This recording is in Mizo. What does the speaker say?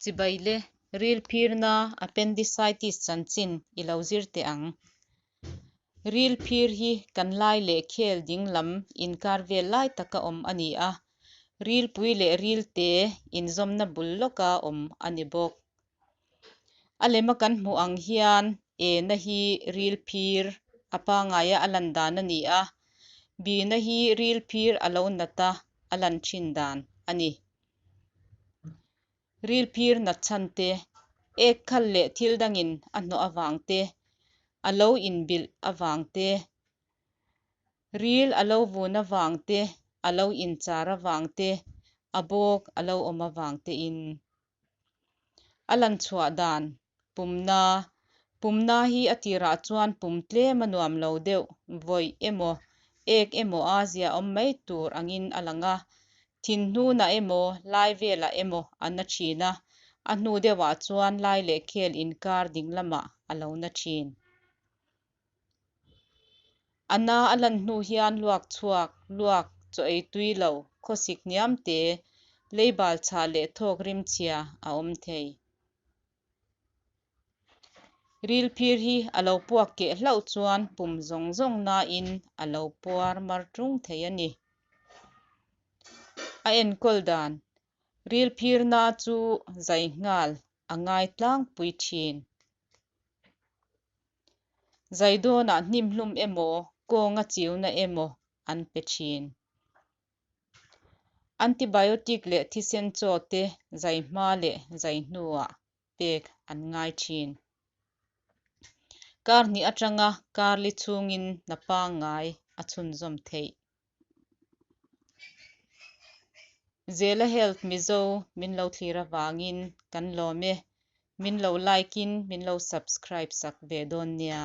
Chibai le, ril phirna appendicitis chanchin i lo zir teh ang. Ril phir hi kan lai leh khel ding lam inkar vel lai taka awm a ni a, rilpui leh rilte inzawmna bul lawka awm a ni bawk. A lema kan hmuh ang hian ena hi ril phir a pangaia a lan dan a ni a, bina hi ril phir a lo nat a, a lan thin dan a ni. Ril phir nat chhan te, ek khal leh thil dangin a hnawh avang te, a lo inbilh avang te, ril a lo vun avang te, a lo inchar avang te, a bawk a lo awm avang tein. A lan chhuah dan, Pumna, Pumna hi a tirah chuan pum tlem a nuam lo deuh, vawih emaw, ek emaw a zia awm mai tur angin a lang a, thin hnunah emaw, lai velah emaw a na thin a, a hnu deuhah chuan lai leh khel inkar ding lamah a lo na thin. A na a lan hnu hian luak chhuak, luak, chaw ei tui lo, khawsik hniam te, leibal chhah leh thawk rimchhia a awm thei. Ril phir hi a lo puak keh hlauh chuan pum zawng zawng nain a lo puar mar tung thei a ni. A enkawl dan, Ril phirna chu zai nghal a ngai tlangpui thin. Zai dawnah hnimhlum emaw, kawnga chiuna emaw an pe thin. Antibiotic leh thisen chaw te zai hma leh zai hnuah pek an ngai thin. Kar hnih atanga kar li chhungin hna pangngai a chhunzawm theih. Zela Health Mizo min lo thlir avangin kan lawm e. Min lo like in min lo subscribe sak ve dawn nia.